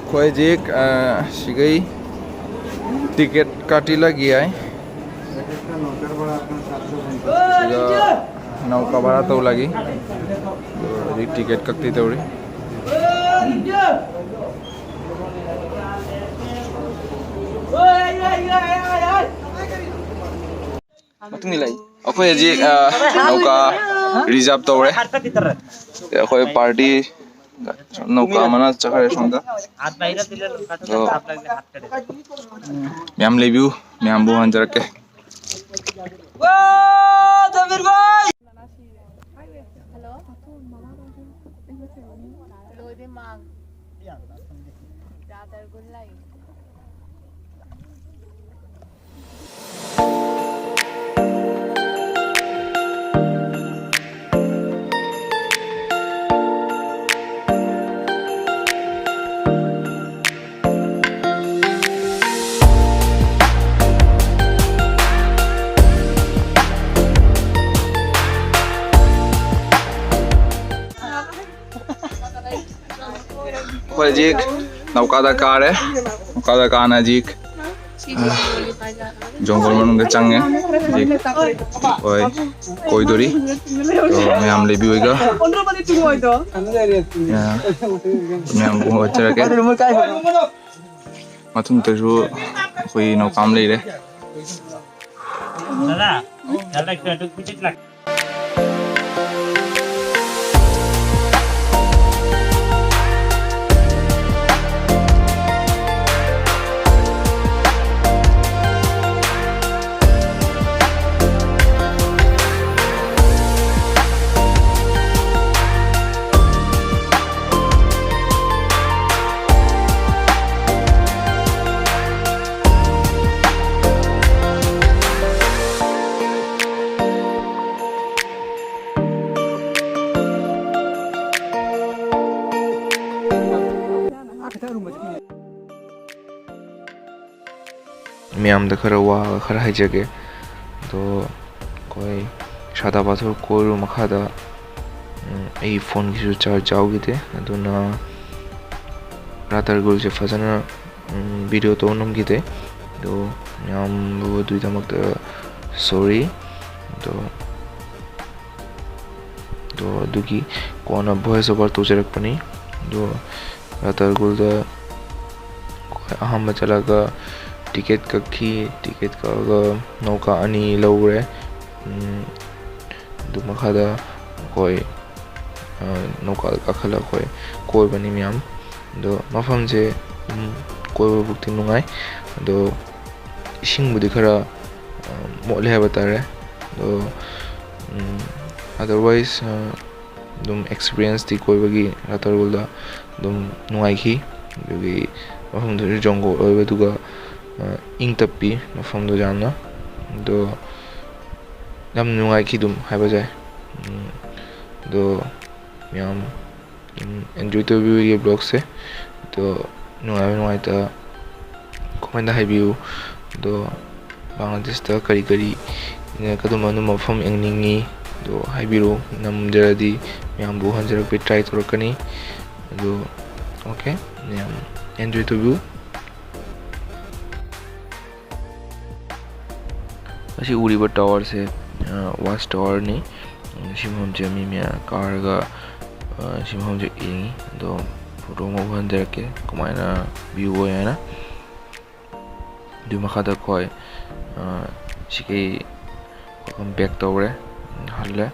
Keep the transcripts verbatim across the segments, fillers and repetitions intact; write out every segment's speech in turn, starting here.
ꯑꯩꯈꯣꯏ ꯍꯧꯖꯤꯛ, ꯑ, ꯁꯤꯒꯩ ꯇꯤꯀꯦꯠ ꯀꯛꯇꯤ ꯂꯒꯤ ꯍꯥꯏ꯫ ꯁꯤꯗ ꯅꯧꯀꯥ ꯚꯔꯥ ꯇꯧꯂꯒꯤ꯫ ꯍꯧꯖꯤꯛ ꯇꯤꯀꯦꯠ ꯀꯛꯇꯤ ꯇꯧꯔꯤ꯫ ꯃꯇꯨꯡ ꯏꯜꯂꯛꯏ꯫ ꯑꯩꯈꯣꯏ ꯍꯧꯖꯤꯛ, ꯑ, ꯅꯧꯀꯥ ꯔꯤꯖꯥꯔꯚ ꯇꯧꯔꯦ꯫ ꯑꯩꯈꯣꯏ ꯄꯥꯔꯇꯤ ꯅꯧꯀꯥ ꯑꯃꯅ ꯆꯠꯈ꯭ꯔꯦ ꯁꯣꯝꯗ꯫ ꯑꯗꯣ ꯃꯌꯥꯝ ꯂꯩꯕꯤꯌꯨ, ꯃꯌꯥꯝꯕꯨ ꯍꯟꯖꯔꯛꯀꯦ꯫ ꯍꯜꯂꯣ꯫ ꯂꯣꯏꯕꯩ ꯃꯥꯡ꯫ ꯌꯥꯗꯔꯒꯨꯟ ꯂꯩ꯫ ꯑꯩꯈꯣꯏ ꯍꯧꯖꯤꯛ ꯅꯧꯀꯥꯗ ꯀꯥꯔꯦ꯫ ꯅꯧꯀꯥꯗ ꯀꯥꯅ ꯍꯧꯖꯤꯛ ꯖꯣꯡꯒꯣꯜ ꯃꯅꯨꯡꯗ ꯆꯪꯉꯦ꯫ ꯍꯧꯖꯤꯛ ꯑꯩꯈꯣꯏ ꯀꯣꯏꯗꯣꯔꯤ꯫ ꯑꯗꯣ ꯃꯌꯥꯝ ꯂꯩꯕꯤꯌꯨ ꯑꯩꯒ꯫ ꯃꯌꯥꯝ ꯃꯌꯥꯝ ꯀꯣꯡ ꯍꯣꯠꯆꯔꯛꯀꯦ꯫ ꯃꯊꯪꯗꯁꯨ ꯑꯩꯈꯣꯏ ꯅꯧꯀꯥ ꯑꯃ ꯂꯩꯔꯦ꯫ ꯃꯌꯥꯝꯗ ꯈꯔ ꯋꯥ ꯈꯔ ꯍꯥꯏꯖꯒꯦ꯫ ꯑꯗꯣ ꯑꯩꯈꯣꯏ ꯁꯥꯗꯥ ꯄꯥꯊꯣꯔ ꯀꯣꯏꯔꯨ ꯃꯈꯥꯗ, ꯎꯝ, ꯑꯩ ꯐꯣꯟꯒꯤꯁꯨ ꯆꯥꯔꯖ ꯌꯥꯎꯈꯤꯗꯦ, ꯑꯗꯨꯅ ꯔꯥꯇꯔꯒꯨꯜꯁꯦ ꯐꯖꯅ ꯚꯤꯗꯤꯑꯣ ꯇꯧꯕ ꯉꯝꯈꯤꯗꯦ꯫ ꯑꯗꯣ ꯃꯌꯥꯝꯕꯨ ꯑꯗꯨꯒꯤꯗꯃꯛꯇ ꯁꯣꯔꯤ꯫ ꯑꯗꯣ ꯑꯗꯣ ꯑꯗꯨꯒꯤ ꯀꯣꯟꯅ ꯚꯣꯏꯁ ꯑꯣꯚꯔ ꯇꯧꯖꯔꯛꯄꯅꯤ꯫ ꯑꯗꯣ ꯔꯥꯇꯔꯒꯨꯜꯗ ꯑꯩꯈꯣꯏ ꯑꯍꯥꯟꯕ ꯆꯠꯂꯒ ꯇꯤꯀꯦꯠ ꯀꯛꯈꯤ꯫ ꯇꯤꯀꯦꯠ ꯀꯛꯑꯒ ꯅꯧꯀꯥ ꯑꯅꯤ ꯂꯧꯔꯦ꯫ ꯎꯝ, ꯑꯗꯨ ꯃꯈꯥꯗ ꯑꯩꯈꯣꯏ, ꯑ, ꯅꯧꯀꯥꯗ ꯀꯥꯈꯠꯂꯒ ꯑꯩꯈꯣꯏ ꯀꯣꯏꯕꯅꯤ ꯃꯌꯥꯝ꯫ ꯑꯗꯣ ꯃꯐꯝꯁꯦ, ꯎꯝ, ꯀꯣꯏꯕꯕꯨꯗꯤ ꯅꯨꯡꯉꯥꯏ꯫ ꯑꯗꯣ ꯏꯁꯤꯡꯕꯨꯗꯤ ꯈꯔ, ꯑ, ꯃꯣꯠꯂꯦ ꯍꯥꯏꯕ ꯇꯥꯔꯦ꯫ ꯑꯗꯣ, ꯎꯝ, otherwise, ꯑ, ꯑꯗꯨꯝ ꯑꯦꯛꯁꯄꯤꯔꯤꯌꯦꯟꯁꯇꯤ ꯀꯣꯏꯕꯒꯤ ꯔꯥꯇꯔꯒꯨꯜꯗ ꯑꯗꯨꯝ ꯅꯨꯡꯉꯥꯏꯈꯤ꯫ ꯑꯗꯨꯒꯤ ꯃꯐꯝꯗꯨꯁꯨ ꯖꯪꯒꯜ ꯑꯣꯏꯕ, ꯑꯗꯨꯒ, ꯑ, ꯏꯪ ꯇꯞꯄꯤ ꯃꯐꯝꯗꯣ ꯌꯥꯝꯅ꯫ ꯑꯗꯣ ꯌꯥꯝ ꯅꯨꯡꯉꯥꯏꯈꯤ ꯑꯗꯨꯝ ꯍꯥꯏꯕ ꯌꯥꯏ꯫ ꯎꯝ, ꯑꯗꯣ ꯃꯌꯥꯝ, ꯎꯝ, ꯑꯦꯟꯖꯣꯏ ꯇꯧꯕꯤꯌꯨ ꯕ꯭ꯂꯣꯒꯁꯦ꯫ ꯑꯗꯣ ꯅꯨꯡꯉꯥꯏꯕ ꯅꯨꯡꯉꯥꯏꯇ ꯀꯃꯦꯟꯗ ꯍꯥꯏꯕꯤꯌꯨ꯫ ꯑꯗꯣ ꯕꯪꯒ꯭ꯂꯥꯗꯦꯁꯇ ꯀꯔꯤ ꯀꯔꯤ, ꯑ, ꯀꯔꯝꯕ ꯀꯔꯝꯕ ꯃꯐꯝ ꯌꯦꯡꯅꯤꯡꯉꯤ ꯑꯗꯣ ꯍꯥꯏꯕꯤꯔꯣ꯫ ꯉꯝꯖꯔꯗꯤ ꯃꯌꯥꯝꯕꯨ ꯎꯍꯟꯖꯔꯛꯄꯒꯤ ꯇ꯭ꯔꯥꯏ ꯇꯧꯔꯛꯀꯅꯤ꯫ ꯑꯗꯣ ꯑꯣꯀꯦ, ꯃꯌꯥꯝ ꯑꯦꯟꯖꯣꯏ ꯇꯧꯕꯤꯌꯨ꯫ ꯑꯁꯤ ꯎꯔꯤꯕ ꯇꯥꯋꯔꯁꯦ, ꯑ, ꯋꯥꯆ ꯇꯥꯋꯔꯅꯤ꯫ ꯎꯝ, ꯁꯤ ꯃꯐꯝꯁꯦ ꯃꯤ ꯃꯌꯥꯝ ꯀꯥꯔꯒ, ꯑ, ꯁꯤ ꯃꯐꯝꯁꯦ ꯌꯦꯡꯉꯤ꯫ ꯑꯗꯣ ꯐꯣꯇꯣ ꯑꯃ ꯎꯍꯟꯖꯔꯛꯀꯦ, ꯀꯃꯥꯏꯅ ꯚ꯭ꯌꯨ ꯑꯣꯏ ꯍꯥꯏꯅ꯫ ꯑꯗꯨ ꯃꯈꯥꯗ ꯑꯩꯈꯣꯏ, ꯑ, ꯁꯤꯒꯤ ꯕꯦꯛ ꯇꯧꯔꯦ, ꯍꯜꯂꯦ꯫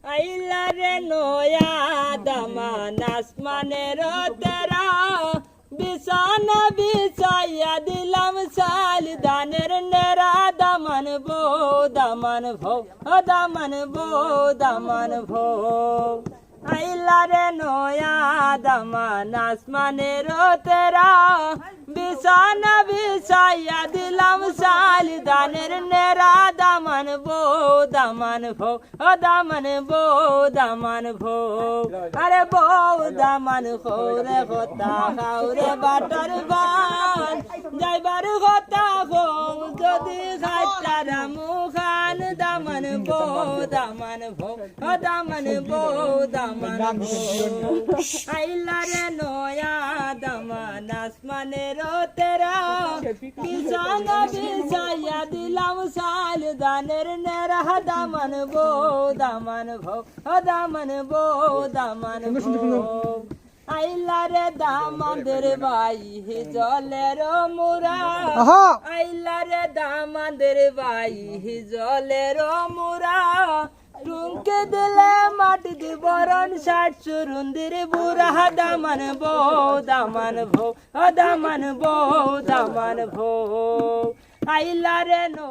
আইলা রে নয়া দামান আসমানের তেরা, বিছানা বিছাইয়া দিলাম চাল ধানের নেরা, দামান বউ দামান বউ, ও দামান বউ দামান বউ। আইলা রে নয়া দামান আসমানের তেরা, বিছানা চাইয়া দিলাম চাল ধানের নেড়া, দামান বউ দামান বউ, ও দামান বউ দামান বউ। আরে বউ দামান বউ রে, কথা খাও রে বাটার বান, যাইবার কথা কও যদি খাইতারা মুখান, দামান বউ দামান বউ, ও দামান বউ দামান বউ। আইলা রে নয়া দামান আসমানের তেরা, বিছানা বিছাইয়া দিলাম চাল ধানের নেড়া, দামান বউ দামান বউ, ও দামান বউ দামান বউ। আইলা রে দামাদের বাই হিজলের মুরা, আহা! আইলা রে দামাদের বাই হিজলের মুরা। টুনকে দিলে মাটি দি বরন ষাট চুরুন্দির বুড়া, দামান বউ দামান বউ, ও দামান বউ দামান বউ। আইলা রে নয়া